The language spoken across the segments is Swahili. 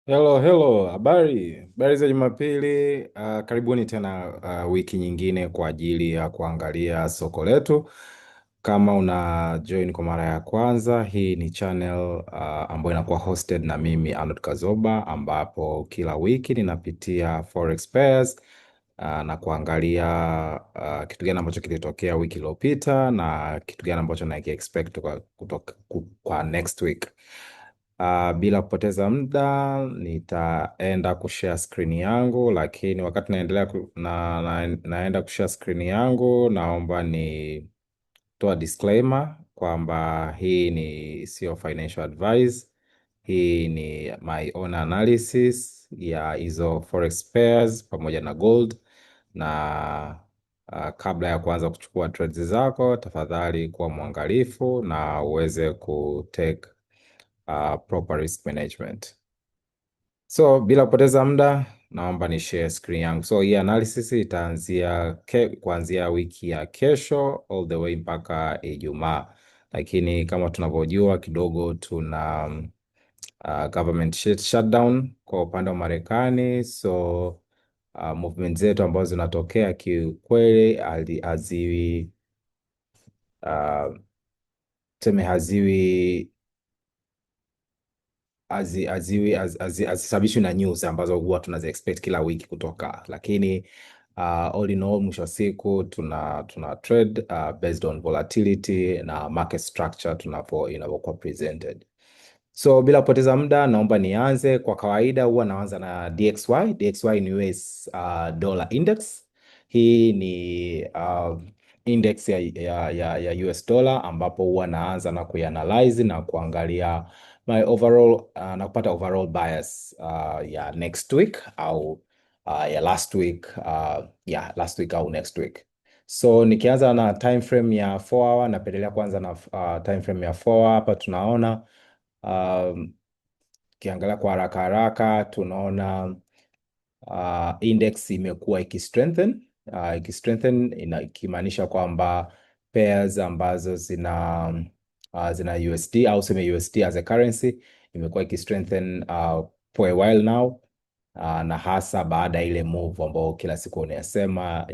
Hello, hello, habari, habari za Jumapili. Karibuni tena wiki nyingine kwa ajili ya kuangalia soko letu. Kama una join kwa mara ya kwanza, hii ni channel ambayo inakuwa hosted na mimi Arnold Kazoba, ambapo kila wiki ninapitia forex pairs na kuangalia kitu gani ambacho kilitokea wiki iliyopita na kitu gani ambacho na expect kutoka kwa next week. Bila kupoteza muda nitaenda kushare screen yangu, lakini wakati naendelea naenda kushare screen yangu, naomba nitoa disclaimer kwamba hii ni sio financial advice, hii ni my own analysis ya hizo forex pairs pamoja na gold na kabla ya kuanza kuchukua trades zako, tafadhali kuwa mwangalifu na uweze kutake proper risk management. So bila kupoteza muda, naomba ni share screen yangu. So hii analysis itaanzia kuanzia wiki ya kesho all the way mpaka Ijumaa, lakini kama tunavyojua kidogo tuna government shutdown kwa upande wa Marekani, so movement zetu ambazo zinatokea kiukweli haziwi tuseme haziwi hazisababishwi na news ambazo huwa tunazi expect kila wiki kutoka, lakini all in all, mwisho wa siku tuna trade based on volatility na market structure tunapo inavyokuwa presented. So bila kupoteza muda, naomba nianze. Kwa kawaida huwa naanza na DXY. DXY ni US dollar index. Hii ni index ya US dollar ambapo huwa naanza na kuianalyze na kuangalia my overall na kupata overall bias ya next week au ya last week, ya last week au next week. So nikianza na time frame ya 4 hour, napendelea kuanza na time frame ya 4 hour. Hapa tunaona kiangalia kwa haraka haraka tunaona index imekuwa ikistrengthen ikimaanisha kwamba pairs ambazo zina USD au seme USD as a currency imekuwa ikistrengthen for a while now na hasa baada ya ile move ambayo kila siku unayasema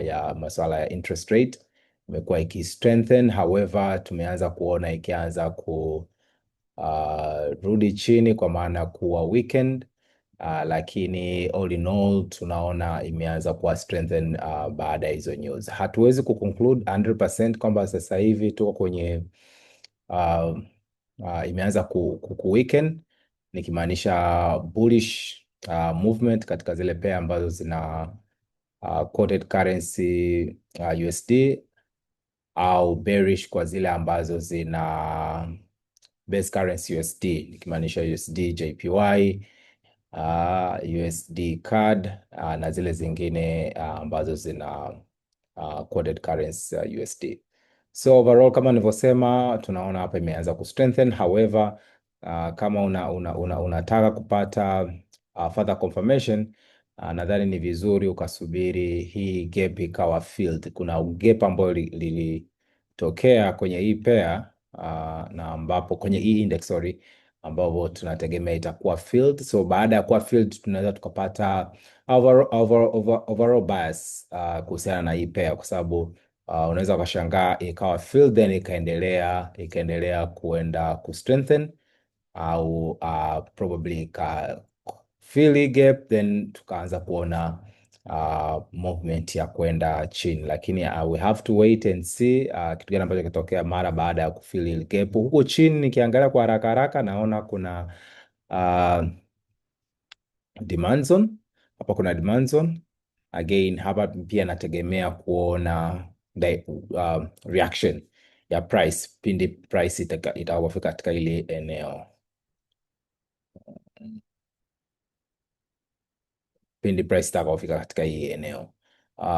ya masuala ya interest rate imekuwa ikistrengthen. However, tumeanza kuona ikianza ku rudi chini kwa maana kuwa weakened lakini all in all tunaona imeanza kuwa strengthen baada ya hizo news. Hatuwezi kuconclude 100% kwamba sasa hivi tuko kwenye imeanza ku weaken, nikimaanisha bullish movement katika zile pair ambazo zina quoted currency USD au bearish kwa zile ambazo zina base currency USD, nikimaanisha USD JPY, USD CAD na zile zingine ambazo zina quoted currency USD. So overall kama nilivyosema, tunaona hapa imeanza ku strengthen. However, kama unataka kupata further confirmation, nadhani ni vizuri ukasubiri hii gap ikawa filled. Kuna gap ambayo lilitokea kwenye hii pair na ambapo kwenye hii index, sorry, ambapo tunategemea itakuwa filled. So baada ya kuwa filled tunaweza tukapata overall bias kuhusiana na hii pair kwa sababu unaweza ukashangaa ikawa filled then ikaendelea kuenda ku strengthen au probably ika fill hii gap then tukaanza kuona movement ya kwenda chini, lakini we have to wait and see kitu gani ambacho kitokea mara baada ya kufill hii gap. Huku chini nikiangalia kwa haraka haraka naona kuna demand zone hapa, kuna demand zone again hapa pia nategemea kuona reaction ya price pindi price itakapofika katika ile eneo, pindi price itakapofika katika hii eneo.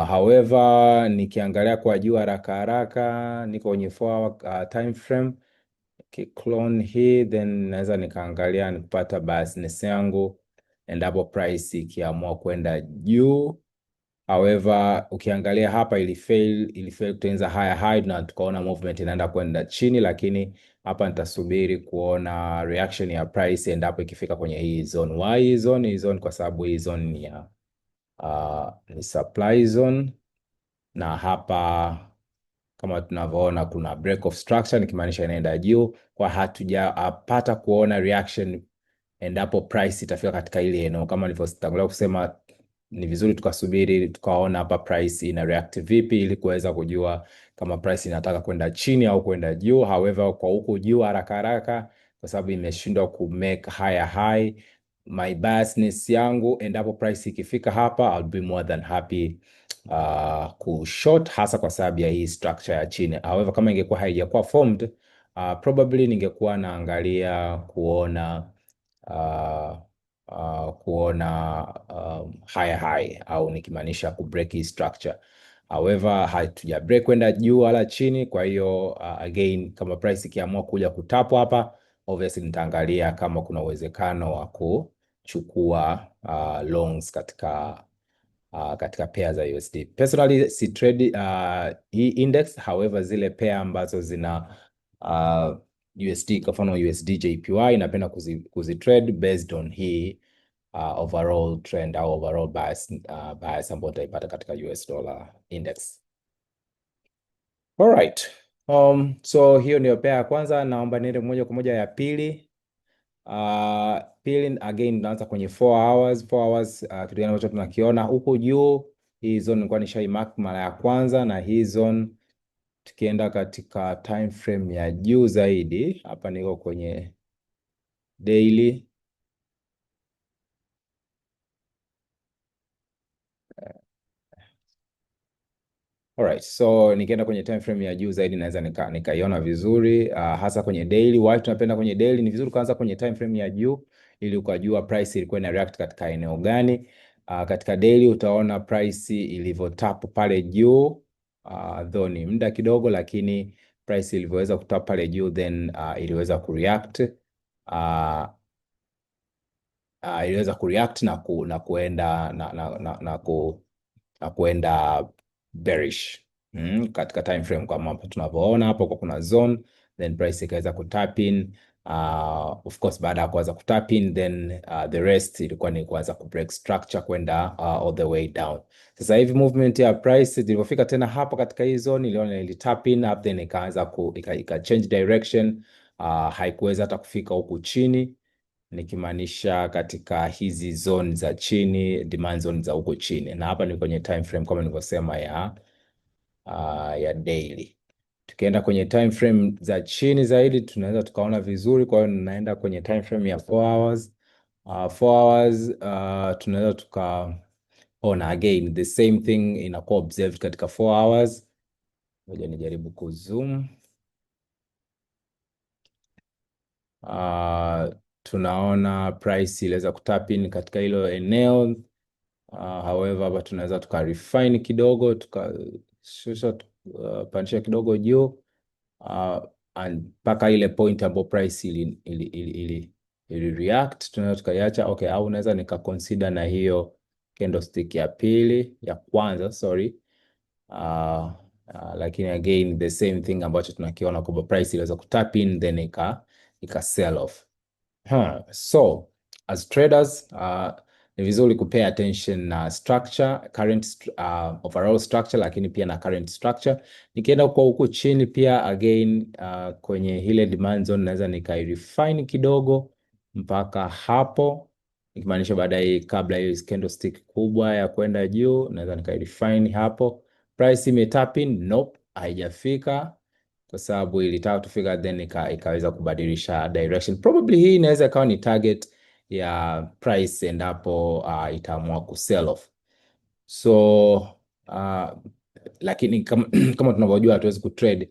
However, nikiangalia kwa juu haraka haraka niko kwenye 4 hour time frame, clone hii then naweza nikaangalia nikupata biasness yangu endapo price ikiamua kwenda juu. However, ukiangalia hapa ili fail kutengeneza higher high na tukaona movement inaenda kwenda chini, lakini hapa nitasubiri kuona reaction ya price endapo ikifika kwenye hii zone. Why hii zone? Hii zone kwa sababu hii zone ni ya ni supply zone na hapa kama tunavyoona kuna break of structure, nikimaanisha inaenda juu, kwa hatujapata kuona reaction endapo price itafika katika ile eneo. Kama nilivyotangulia kusema, ni vizuri tukasubiri tukaona hapa price ina react vipi, ili kuweza kujua kama price inataka kwenda chini au kwenda juu. However, kwa huku juu haraka haraka, kwa sababu imeshindwa ku make higher high, my biasness yangu endapo price ikifika hapa, I'll be more than happy ku short, hasa kwa sababu ya hii structure ya chini. However, kama ingekuwa haijakuwa formed, probably ningekuwa naangalia kuona higher high au nikimaanisha ku break hii structure. However, hatuja break kwenda juu wala chini, kwa hiyo again kama price ikiamua kuja kutap hapa, obviously nitaangalia kama kuna uwezekano wa kuchukua longs katika pair za USD. Personally si trade hii index, however zile pair ambazo zina USD kwa mfano USD JPY napenda kuzi trade based on hii overall trend au overall bias ambayo utaipata katika US dollar index. Alright. So hiyo ndio pair ya kwanza, naomba niende moja kwa moja ya pili. Pili again tunaanza kwenye 4 hours, 4 hours kitu gani ambacho tunakiona huku juu? Hii zone nilikuwa nishai mark mara ya kwanza, na hii zone tukienda katika time frame ya juu zaidi, hapa niko kwenye daily. Alright, so nikienda kwenye time frame ya juu zaidi naweza nikaiona vizuri hasa kwenye daily. Why tunapenda kwenye daily? Ni vizuri kuanza kwenye time frame ya juu ili ukajua price ilikuwa ina react katika eneo gani. Katika daily utaona price ilivyotap pale juu, though ni muda kidogo, lakini price ilivyoweza kutap pale juu then iliweza kureact na kuenda na kuenda bearish katika time frame kama hapo tunavyoona hapo kwa kuna zone, then price ikaweza kutap in. Of course baada ya kuanza kutap in then the rest ilikuwa ni kuanza ku break structure kwenda all the way down. Sasa hivi movement ya price ilipofika tena hapa katika hii zone, iliona ili tap in up then ikaanza ku ika change direction. Haikuweza hata kufika huku chini, nikimaanisha katika hizi zone za chini, demand zone za huku chini, na hapa ni kwenye time frame kama nilivyosema ya daily. Tukienda kwenye time frame za chini zaidi tunaweza tukaona vizuri. Kwa hiyo naenda kwenye time frame ya 4 hours. 4 hours tunaweza tukaona again the same thing inakuwa observed katika 4 hours. Ngoja nijaribu kuzoom. Tunaona price iliweza kutap in katika hilo eneo. However hapa tunaweza tuka refine kidogo, tukashusha, pandisha kidogo juu and mpaka ile point ambapo price ili react tunaweza tukaiacha. Okay, au unaweza nika consider na hiyo candlestick ya pili ya kwanza, sorry. Lakini again the same thing ambacho tunakiona kwamba price iliweza kutap in then ika sell off. So as traders ni vizuri ku pay attention na structure, current overall structure, lakini pia na current structure. Nikienda kwa huku chini pia again kwenye ile demand zone naweza nikai refine kidogo mpaka hapo, nikimaanisha baadaye, kabla hiyo candlestick kubwa ya kwenda juu, naweza nikai refine hapo. Price imetap in? Nope, haijafika kwa sababu ilitaka kufika then ikaweza kubadilisha direction. Probably hii inaweza ikawa ni target ya price endapo itaamua ku sell off. So lakini kama tunavyojua hatuwezi kutrade,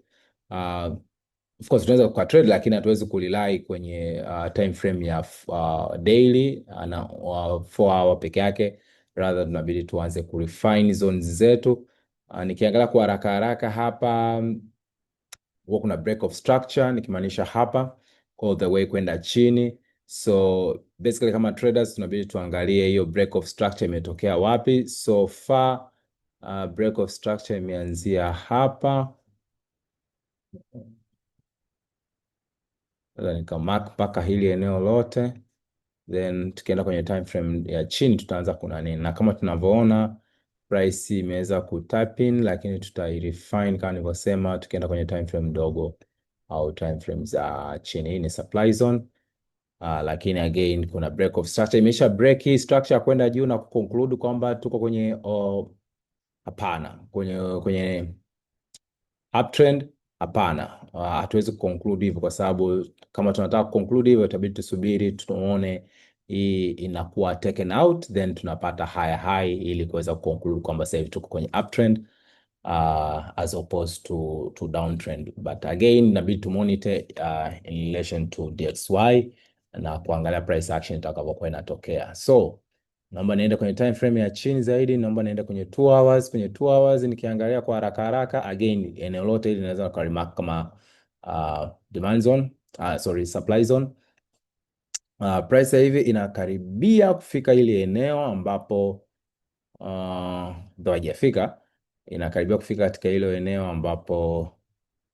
of course tunaweza ku trade lakini hatuwezi kurely kwenye time frame ya daily na 4 hour peke yake, rather tunabidi tuanze kurefine zones zetu. Nikiangalia kwa haraka haraka hapa huwa kuna break of structure, nikimaanisha hapa all the way kwenda chini. So basically kama traders tunabidi tuangalie hiyo break of structure imetokea wapi. So far Break of structure imeanzia hapa, naweza nikamark mpaka hili eneo lote, then tukienda kwenye time frame ya chini tutaanza kuna nini, na kama tunavyoona price imeweza kutap in, lakini tutairefine kama nilivyosema, tukienda kwenye time frame ndogo au time frame za chini. Hii ni supply zone. Lakini again kuna break of structure, imesha break hii structure kwenda juu na kuconclude kwamba tuko kwenye, oh, hapana, kwenye uptrend, hapana. Hatuwezi kuconclude hivyo kwa sababu kama tunataka kuconclude hivyo itabidi tusubiri tuone hii inakuwa taken out, then tunapata higher high ili kuweza kuconclude kwamba sasa hivi tuko kwenye uptrend as opposed to downtrend. But again inabidi tu monitor in relation to DXY na kuangalia price action itakavyokuwa inatokea. So naomba niende kwenye time frame ya chini zaidi, naomba niende kwenye 2 hours. Kwenye 2 hours nikiangalia kwa haraka haraka, again eneo lote hili naweza kuremark kama demand zone, sorry, supply zone. Price hivi inakaribia kufika ili eneo ambapo ndo haijafika, inakaribia kufika katika hilo eneo ambapo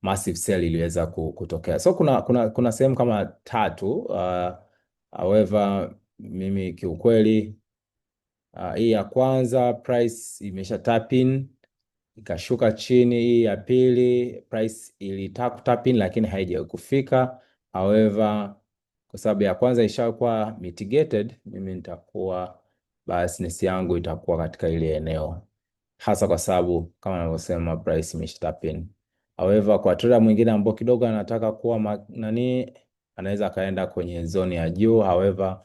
massive sell iliweza kutokea. So kuna sehemu kama tatu. However mimi kiukweli hii ya kwanza price imesha tap in ikashuka chini. Hii ya pili price ilitaka tap in lakini haijawahi kufika. However, kwa sababu ya kwanza ishakuwa mitigated, mimi nitakuwa biasness yangu itakuwa katika ile eneo, hasa kwa sababu kama nilivyosema price imesha tap in. However, kwa trader mwingine ambao kidogo anataka kuwa nani, anaweza akaenda kwenye zone ya juu. However,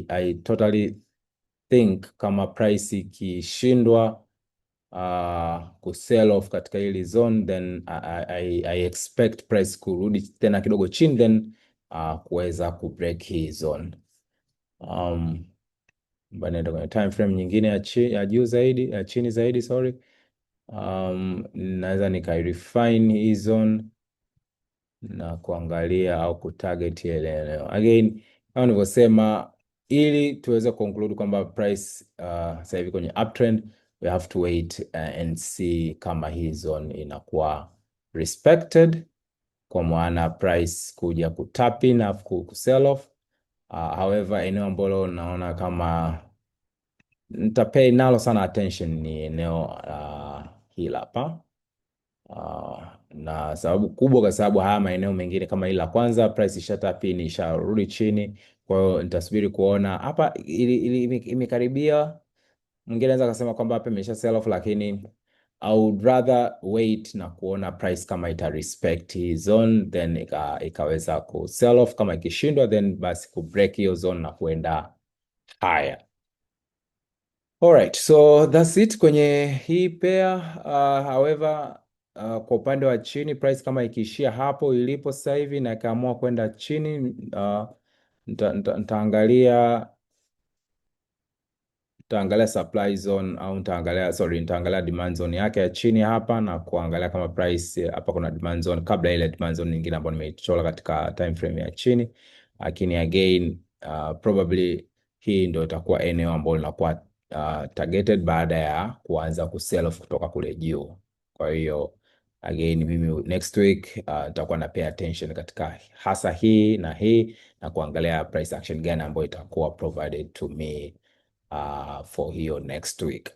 I totally think kama price ikishindwa ku sell off katika hili zone, then I expect price kurudi tena kidogo chini, then kuweza ku break hii zone. Naenda kwenye time frame nyingine ya juu zaidi, ya chini zaidi, sorry. Naweza nikai refine hii zone na kuangalia au kutarget ile eneo. Again, kama nilivyosema, ili tuweze conclude kwamba price sasa hivi kwenye uptrend, we have to wait and see kama hii zone inakuwa respected, kwa maana price kuja kutap in afu ku sell off. However, eneo ambalo naona kama nitapay nalo sana attention ni eneo hili hapa. Na sababu kubwa kwa sababu haya maeneo mengine kama hili la kwanza price isha tap in, isharudi chini. Kwa hiyo nitasubiri kuona hapa ili imekaribia. Mwingine anaweza akasema kwamba hapa imesha sell off, lakini I would rather wait na kuona price kama ita respect hii zone, then ikaweza ku sell off. Kama ikishindwa, then basi ku break hiyo zone na kuenda higher. Alright, so that's it kwenye hii pair. However, kwa upande wa chini price kama ikiishia hapo ilipo sasa hivi na ikaamua kwenda chini, nitaangalia supply zone au nitaangalia, sorry, nitaangalia demand zone yake ya chini hapa na kuangalia kama price hapa kuna demand zone kabla ile demand zone nyingine ambayo nimeichora katika time frame ya chini. Lakini again, probably hii ndio itakuwa eneo ambalo linakuwa targeted baada ya kuanza ku sell off kutoka kule juu. Kwa hiyo again mimi next week nitakuwa na pay attention katika hasa hii na hii na kuangalia price action gani ambayo itakuwa provided to me for hiyo next week.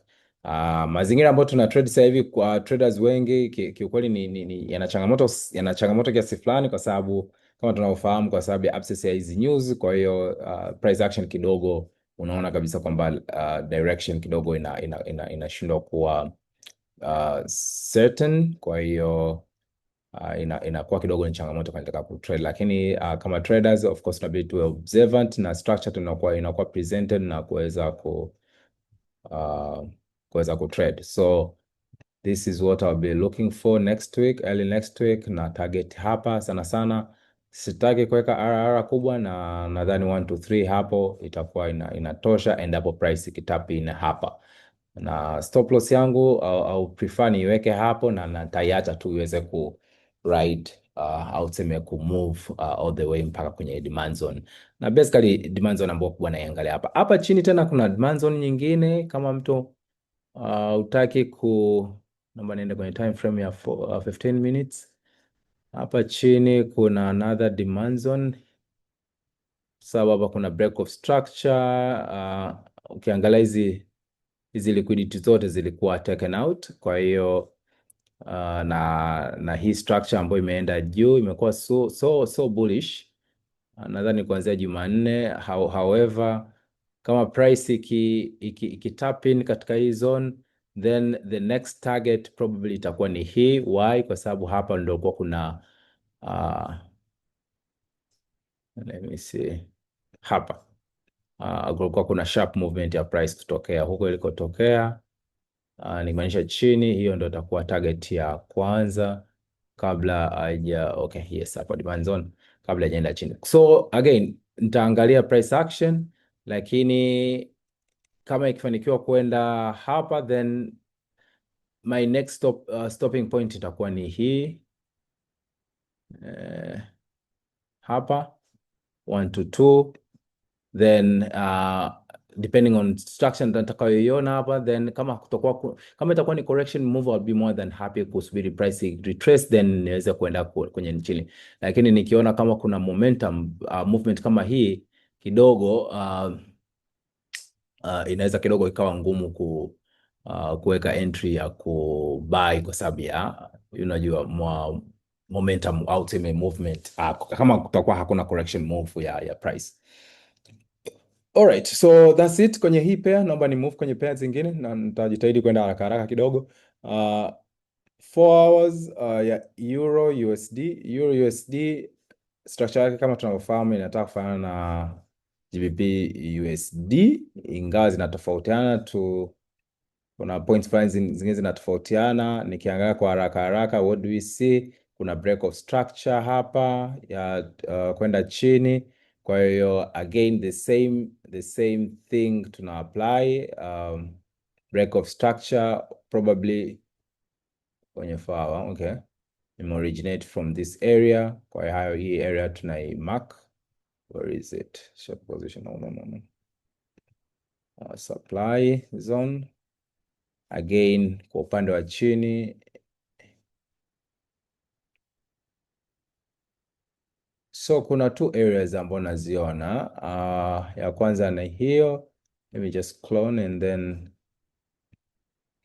Mazingira ambayo tuna trade sasa hivi kwa traders wengi kiukweli ni yana changamoto kiasi fulani, kwa sababu kama tunavyofahamu, kwa sababu ya absence ya hizi news. Kwa hiyo price action kidogo unaona kabisa kwamba direction kidogo inashindwa kuwa certain. Kwa hiyo inakuwa kidogo ni changamoto katika kutrade, lakini kama traders, of course tunabidi tuwe observant na structure tunakuwa inakuwa presented na kuweza kutrade. So this is what I'll be looking for next week, early next week, na target hapa sana sana. Sitaki kuweka RR kubwa na nadhani 1 to 3 hapo itakuwa inatosha endapo price ikitap in hapa, na stop loss yangu au prefer niiweke hapo na nitaiacha tu iweze ku ride au tuseme ku move all the way mpaka kwenye demand zone, na basically demand zone ambayo kubwa naiangalia hapa hapa chini. Tena kuna demand zone nyingine kama mtu Utaki ku naomba niende kwenye time frame ya 15 minutes. Hapa chini kuna another demand zone. Sababu hapa kuna break of structure. Ukiangalia hizi liquidity zote zilikuwa taken out, kwa hiyo na hii structure ambayo imeenda juu imekuwa so so so bullish. Nadhani kuanzia Jumanne. However, kama price iki tap in katika hii zone, then the next target probably itakuwa ni hii. Why? Kwa sababu hapa ndio kwa kuna let me see, hapa kulikuwa kuna sharp movement ya price kutokea huko ilikotokea, nikimaanisha chini. Hiyo ndio itakuwa target ya kwanza kabla haija, okay, yes, hapa demand zone kabla haijaenda chini. So again nitaangalia price action, lakini kama ikifanikiwa kwenda hapa, then my next stopping point itakuwa ni hii hapa 1 to 2. Then depending on structure nitakayoiona hapa, then kama itakuwa ni correction move, I'll be more than happy kusubiri price retrace, then niweze kuenda kwenye chini. Lakini nikiona kama kuna momentum movement kama hii kidogo, inaweza kidogo ikawa ngumu kuweka entry ya ku buy kwa sababu ya unajua momentum au tuseme movement, kama kutakuwa hakuna correction move ya price. Alright, so that's it kwenye hii pair. Naomba ni move kwenye pair zingine na nitajitahidi kwenda haraka haraka kidogo. 4 hours ya Euro USD. Euro USD structure yake kama tunavyofahamu inataka kufanana na GBP USD, ingawa zinatofautiana tu, kuna points fulani zingine zinatofautiana. Nikiangalia kwa haraka haraka, what do we see? Kuna break of structure hapa ya kwenda chini. Kwa hiyo again the same thing tuna apply, break of structure probably kwenye 4 hour, okay, ime originate from this area. Kwa hiyo hii area tunai mark. Where is it? Short position. No, no, no, no. Supply zone again kwa upande wa chini. So kuna two areas ambazo naziona. Ya kwanza na hiyo, let me just clone, and then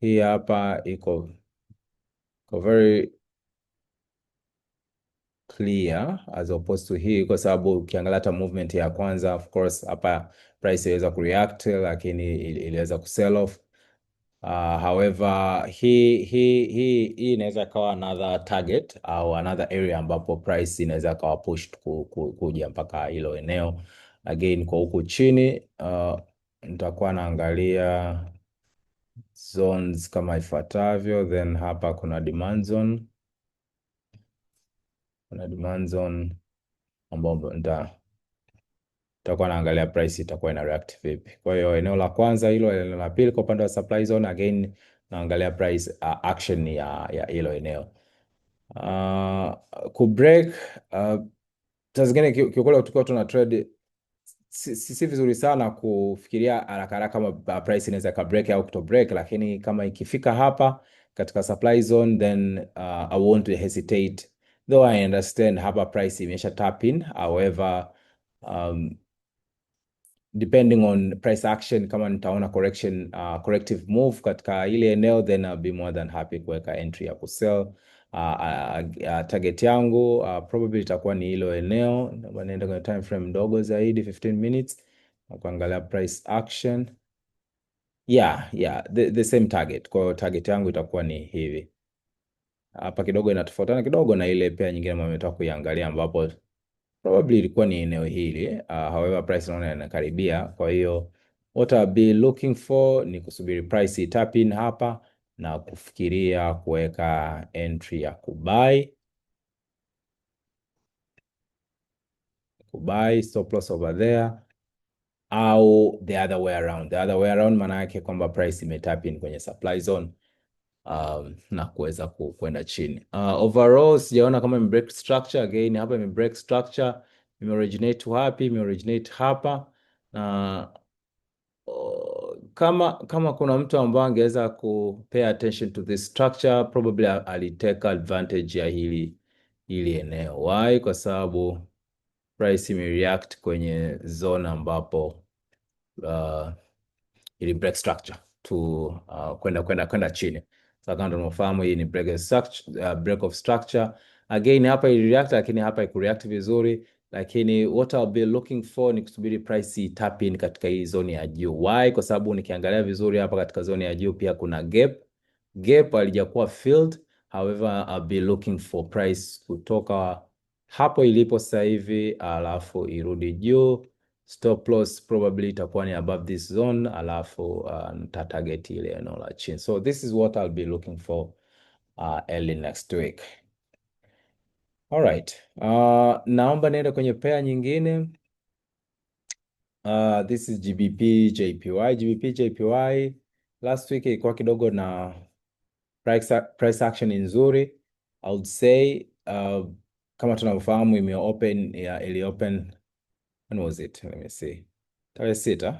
hii hapa iko very clear as opposed to hii, kwa sababu ukiangalia hata movement ya kwanza, of course hapa price iliweza kureact, lakini iliweza kusell off. However, hii inaweza kawa another target au another area ambapo price inaweza kawa pushed kuja mpaka hilo eneo. Again, kwa huku chini nitakuwa naangalia zones kama ifuatavyo. Then hapa kuna demand zone, kuna demand zone ambapo nitakuwa naangalia price itakuwa ina react vipi. Kwa hiyo eneo la kwanza hilo, eneo la pili kwa upande wa supply zone, again naangalia price action ya hilo eneo. Ku break saa zingine kiukweli tukiwa tuna trade si vizuri sana kufikiria haraka haraka kama price inaweza ka break au kuto break, lakini kama ikifika hapa katika supply zone, then I won't hesitate, though I understand hapa price imesha tap in. However, depending on price action, kama nitaona correction, corrective move katika ile eneo, then I'll be more than happy kuweka entry ya kusell. Target yangu probably itakuwa ni hilo eneo. Naomba niende kwenye time frame ndogo zaidi, 15 minutes, na kuangalia price action. Yeah, the same target. Kwa hiyo target yangu itakuwa ni hivi hapa. Kidogo inatofautiana kidogo na ile pair nyingine ambayo nimetoka kuiangalia, ambapo probably ilikuwa ni eneo hili. However, price naona inakaribia, kwa hiyo what I'll be looking for ni kusubiri price tap in hapa na kufikiria kuweka entry ya kubuy, stop loss over there au the other way around. The other way around maana yake kwamba price imetap in kwenye supply zone na kuweza kwenda chini. Overall sijaona kama ime break structure. Again, hapa ime break structure, ime originate wapi? Ime originate hapa na Kama kuna mtu ambaye angeweza ku pay attention to this structure, probably alitake advantage ya hili eneo. Why? Kwa sababu price imereact kwenye zone ambapo ili break structure to kwenda chini. Sasa kama tunafahamu hii ni break of structure. Again hapa ili react, lakini hapa ikureact vizuri, lakini what I'll be looking for ni kusubiri price tap in katika hii zone ya juu. Why? Kwa sababu nikiangalia vizuri hapa katika zone ya juu pia kuna gap. Gap halijakuwa filled. However, I'll be looking for price kutoka hapo ilipo sasa hivi alafu irudi juu. Stop loss probably itakuwa ni above this zone, alafu nita target ile eneo la chini. So this is what I'll be looking for early next week. All right. Naomba niende kwenye pair nyingine. This is GBP JPY. GBP JPY last week ilikuwa kidogo na price action nzuri. I would say kama tunavyofahamu ime open, yeah, ili open, when was it? Let me see. Tarehe 6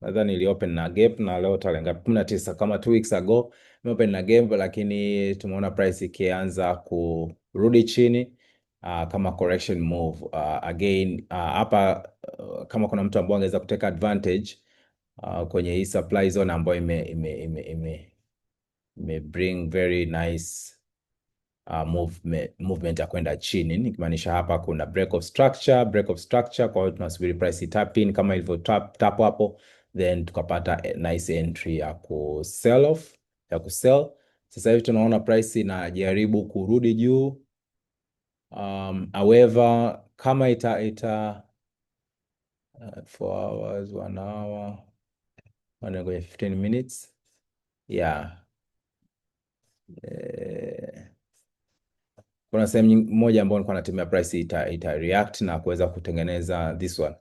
nadhani ili open na gap, na leo tarehe ngapi? 19, kama 2 weeks ago ime open na gap, lakini tumeona price ikianza kurudi chini kama correction move. Again hapa kama kuna mtu ambaye angeweza kutake advantage kwenye hii supply zone ambayo ime bring very nice movement ya kwenda chini, nikimaanisha hapa kuna break of structure, break of structure. Kwa hiyo tunasubiri price tap in kama ilivyo tap hapo, then tukapata a nice entry ya ku sell off, ya ku sell. Sasa hivi tunaona price inajaribu kurudi juu. However, kama ita 4 hours, 1 hour, kwenye 15 minutes, yeah. Kuna sehemu moja ambayo nilikuwa natumia price ita react na kuweza kutengeneza this one,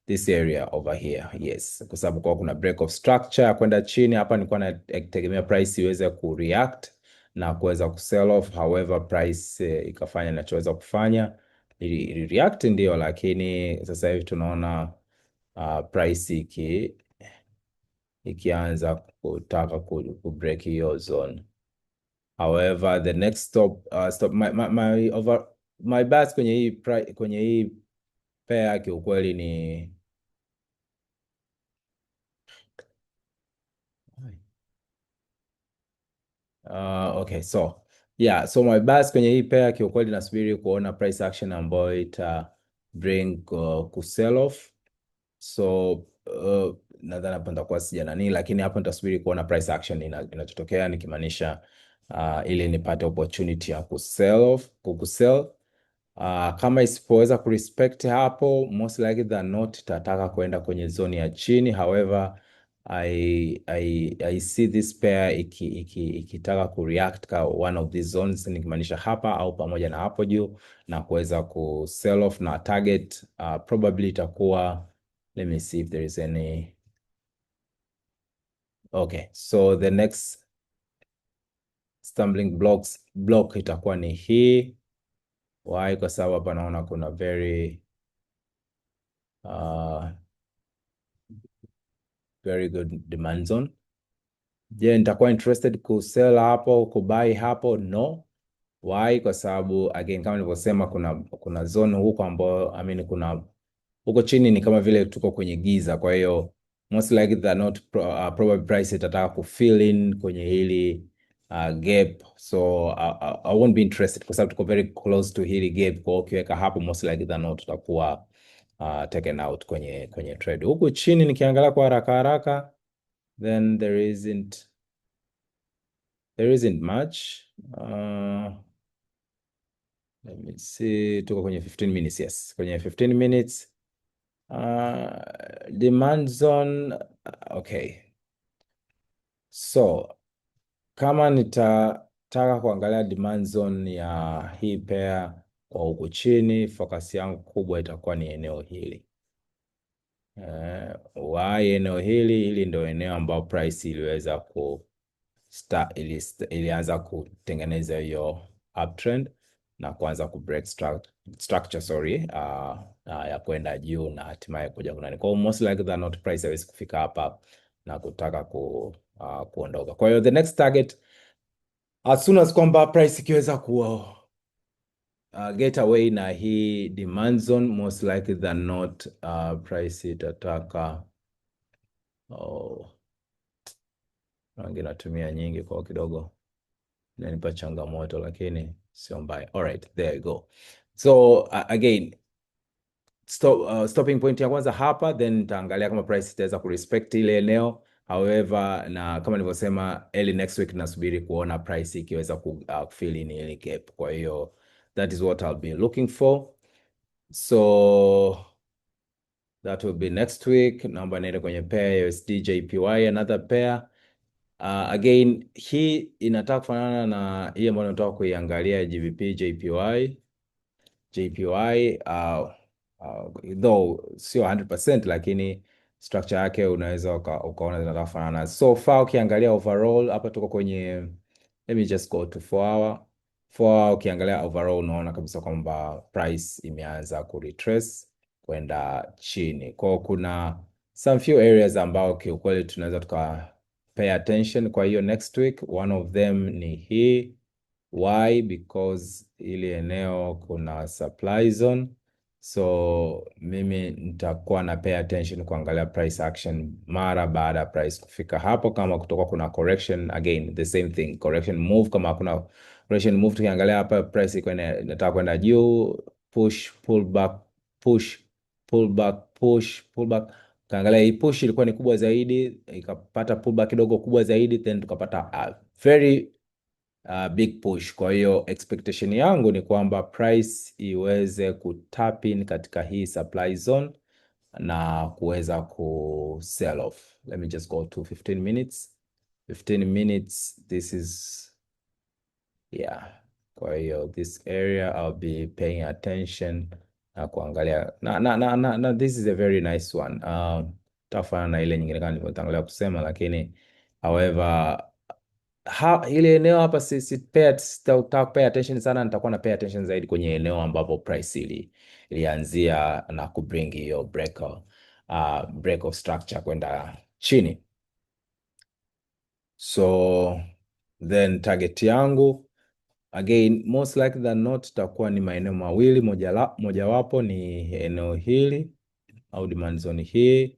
this area over here, yes, kwa sababu kwa kuna break of structure kwenda chini hapa, nilikuwa nategemea price iweze ku react na kuweza ku sell off. However, price ikafanya inachoweza kufanya, ili react ndio, lakini sasa hivi tunaona price ikianza kutaka ku break hiyo zone. However, the next stop my bias kwenye hii pair kiukweli ni okay, so yeah, so my bias kwenye hii pair kiukweli nasubiri kuona price action ambayo ita bring ku sell off. So nadhani hapo nitakuwa sija nani, lakini hapo nitasubiri kuona price action inachotokea, nikimaanisha ili nipate opportunity ya ku sell off, ku sell. Kama isipoweza kurespect hapo, most likely than not itataka kwenda kwenye zone ya chini. However, I see this pair ikitaka kureact ka one of these zones, nikimaanisha hapa au pamoja na hapo juu na kuweza ku sell off na target probably itakuwa, let me see if there is any. Okay, so the next stumbling block itakuwa ni hii. Why? Kwa sababu hapa naona kuna very good demand zone. Je, nitakuwa interested kusell hapo, kubuy hapo? No. Why? Kwa sababu again kama nilivyosema kuna zone huko ambayo, I mean, kuna huko chini ni kama vile tuko kwenye giza, kwa hiyo most likely than not probably price itataka ku fill in kwenye hili gap, so I won't be interested kwa sababu tuko very close to hili gap. Kwa hiyo ukiweka hapo, most likely than not tutakuwa taken out kwenye trade. Huku chini nikiangalia kwa haraka haraka, then there isn't much. Let me see, tuko kwenye 15 minutes, yes, kwenye 15 minutes demand zone, okay. So kama nitataka kuangalia demand zone ya hii pair kwa huku chini, focus yangu kubwa itakuwa ni eneo hili. Why eneo hili? Hili ndio eneo ambapo price iliweza ku start, ilianza kutengeneza hiyo uptrend na kuanza ku break structure, sorry, ya kwenda juu na hatimaye kuja kunani. Kwa hiyo most likely than not price haiwezi kufika hapa. Na kutaka kuondoka. Kwa hiyo the next target, as soon as kwamba price ikiweza ku get away na hii demand zone, most likely than not price itataka, oh, rangi natumia nyingi kwa kidogo inanipa changamoto, lakini sio mbaya. Alright, there you go. So again, stopping point ya kwanza hapa, then nitaangalia kama price itaweza kurespect ile eneo. However, na kama nilivyosema, early next week nasubiri kuona price ikiweza ku fill in ile gap. Kwa hiyo that is what I'll be looking for. So that will be next week. Naomba niende kwenye pair USD JPY, another pair. Again, hii inataka kufanana na hii ambayo nataka kuiangalia, GBP JPY. JPY, though sio 100%, lakini structure yake unaweza ukaona zinataka kufanana. So far ukiangalia overall hapa tuko kwenye, let me just go to 4 hour. 4 hour, ukiangalia overall unaona kabisa kwamba price imeanza ku retrace kwenda chini. Kwa kuna some few areas ambao kiukweli tunaweza tuka pay attention. Kwa hiyo next week, one of them ni hii. Why? Because ili eneo kuna supply zone. So mimi nitakuwa na pay attention kuangalia price action mara baada ya price kufika hapo, kama kutoka kuna correction, again the same thing, correction move. Kama hakuna correction move, tukiangalia hapa price iko inataka kwenda juu, push, pull back, push, pull back, push, pull back. Tukaangalia hii push ilikuwa ni kubwa zaidi, ikapata pullback kidogo kubwa zaidi, then tukapata a very big push. Kwa hiyo expectation yangu ni kwamba price iweze kutap in katika hii supply zone na kuweza ku sell off. Let me just go to 15 minutes. 15 minutes, this is, yeah. Kwa hiyo this area I'll be paying attention na kuangalia na this is a very nice one. Tafanana na ile nyingine kama nilivyotangulia kusema, lakini however ile eneo hapa si pay attention sana, nitakuwa na pay attention zaidi kwenye eneo ambapo price ilianzia na kubring hiyo break of structure kwenda chini. So then target yangu again, most likely than not, itakuwa ni maeneo mawili, mojawapo ni eneo hili au demand zone hii.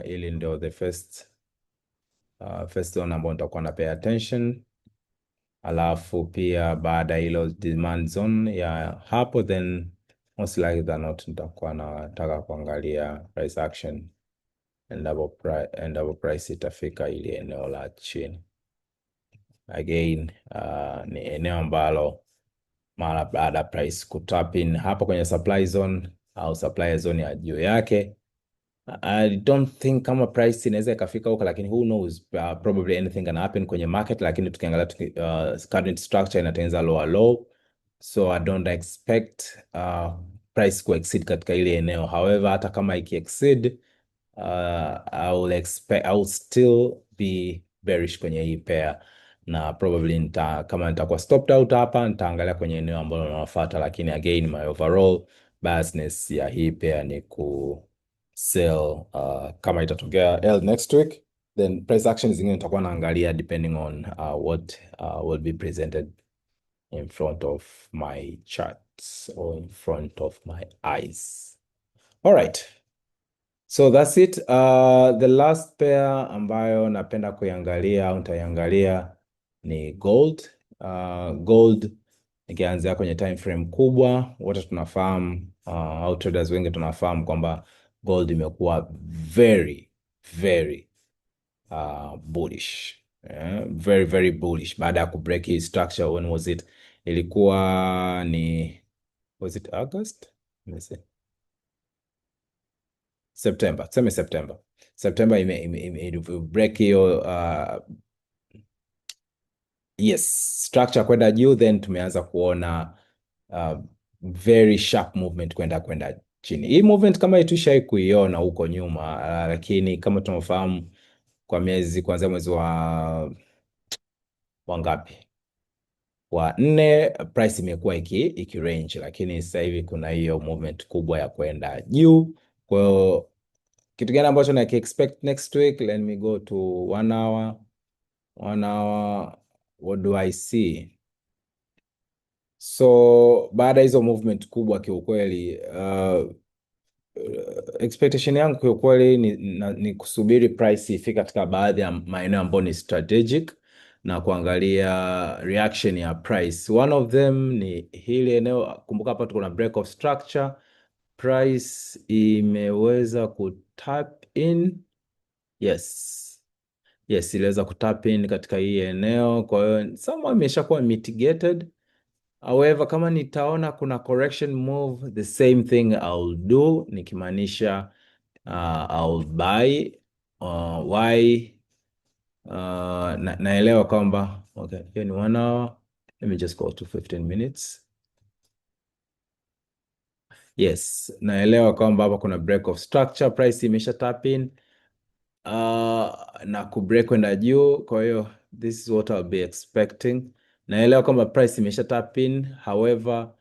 Ili ndio the first zone ambayo nitakuwa na pay attention, alafu pia baada ya hilo demand zone ya hapo, then most likely than not nitakuwa nataka kuangalia price action endapo price itafika ili eneo la chini. Again, ni eneo ambalo mara baada ya price kutap in hapo kwenye supply zone au supply zone ya juu yake, I don't think kama price inaweza ikafika huko, lakini who knows, probably anything can happen kwenye market, lakini tukiangalia current structure inatengeneza lower low, so I don't expect price ku exceed katika ile eneo. However, hata kama iki exceed, I will still be bearish kwenye hii pair na probably kama nitakuwa stopped out hapa nitaangalia kwenye eneo ambalo linafuata, lakini again my overall biasness ya hii pair ni ku sell kama itatokea L next week, then price action zingine nitakuwa naangalia depending on what will be presented in front of my charts or in front of my eyes. All right. So that's it. The last pair ambayo napenda kuiangalia au nitaiangalia ni gold. Gold nikianzia kwenye time frame kubwa, wote tunafahamu, au traders wengi tunafahamu kwamba gold imekuwa very very bullish. Yeah, very very bullish baada ya kubreak hii structure. When was it? Ilikuwa ni, was it August? Let me see. September, tuseme September. September ime break hiyo yes, structure kwenda juu, then tumeanza kuona very sharp movement kwenda chini. Hii movement kama tushai kuiona huko nyuma, lakini kama tunafahamu kwa miezi kuanzia mwezi wa wangapi, wa nne, price imekuwa iki range, lakini sasa hivi kuna hiyo movement kubwa ya kwenda juu. Kwa hiyo Kitu gani ambacho na expect next week? Let me go to one hour. One hour, what do I see? So baada ya hizo movement kubwa kiukweli, expectation yangu kiukweli ni kusubiri price ifike katika baadhi ya maeneo ambayo ni strategic na kuangalia reaction ya price. One of them ni hili eneo, kumbuka hapa tuko na break of structure, price imeweza kutap in. Yes, iliweza kutap in katika hii eneo, kwa hiyo somewhat imeshakuwa mitigated. However, kama nitaona kuna correction move, the same thing I'll do, nikimaanisha I'll buy. Why? Naelewa kwamba okay, hiyo ni one hour. Let me just go to 15 minutes. Yes, naelewa kwamba hapa kuna break of structure, price imesha tap in na kubreak kwenda juu, kwa hiyo this is what I'll be expecting. Naelewa kwamba price imesha tap in, however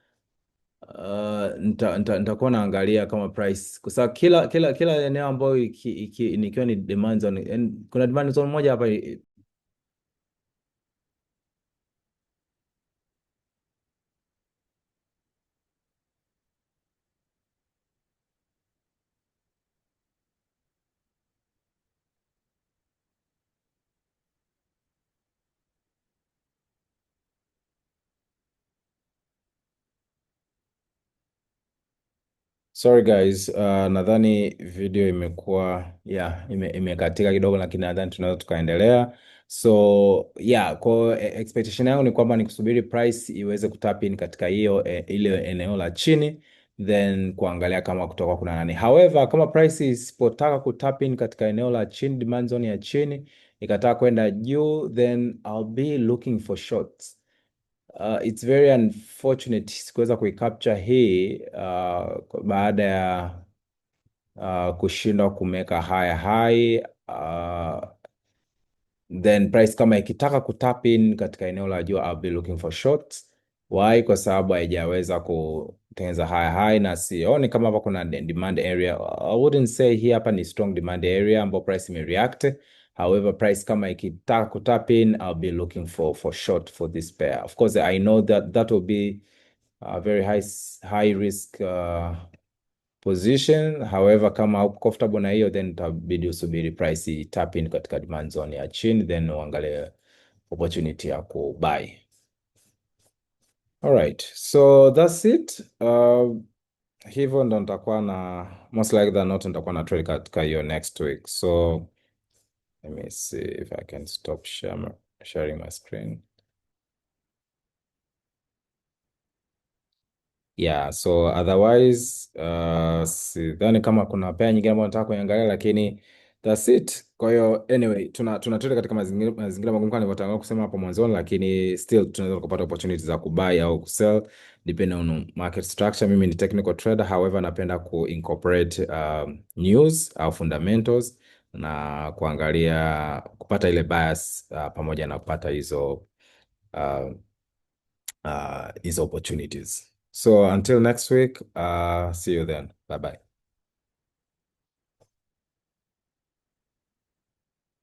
nitakuwa naangalia kama price kwa sababu kila eneo ambayo nikiwa ni demand zone and kuna demand zone moja hapa. Sorry guys, nadhani video imekuwa, yeah, imekatika kidogo, lakini nadhani tunaweza tukaendelea. So yeah, kwa expectation yangu ni kwamba ni kusubiri price iweze kutap in katika hiyo ile eneo la chini, then kuangalia kama kutoka kuna nani. However, kama price isipotaka kutap in katika eneo la chini, demand zone ya chini, ikataka kwenda juu, then I'll be looking for shorts. It's very unfortunate sikuweza kuicapture hii baada ya kushindwa kumeka higher high, then price kama ikitaka kutap in katika eneo la juu, I'll be looking for shorts. Why? Kwa sababu haijaweza kutengeneza higher high na sioni kama hapa kuna demand area. I wouldn't say hii hapa ni strong demand area ambapo price imereact. However, price kama ikitaka kutap in, I'll be looking for short for this pair. Of course, I know that that will be a very high risk position. However, kama hauko comfortable na hiyo, then itabidi usubiri price tap in katika demand zone ya chini, then uangalie opportunity ya kubuy. All right, so that's it. Hivyo ndo nitakuwa na most likely than not nitakuwa na trade katika hiyo next week. So let me see if I can stop sharing my screen. Yeah, so otherwise sidhani kama kuna pair nyingine ambayo nataka kuiangalia, lakini that's it. Kwa hiyo anyway, tuna trade katika mazingira magumu kama nilivyotangulia kusema hapo mwanzoni, lakini still tunaweza kupata opportunities za kubuy au kusell depending on market structure. Mimi ni technical trader, however napenda ku incorporate news au fundamentals na kuangalia kupata ile bias pamoja na kupata hizo opportunities. So until next week, see you then. Bye bye.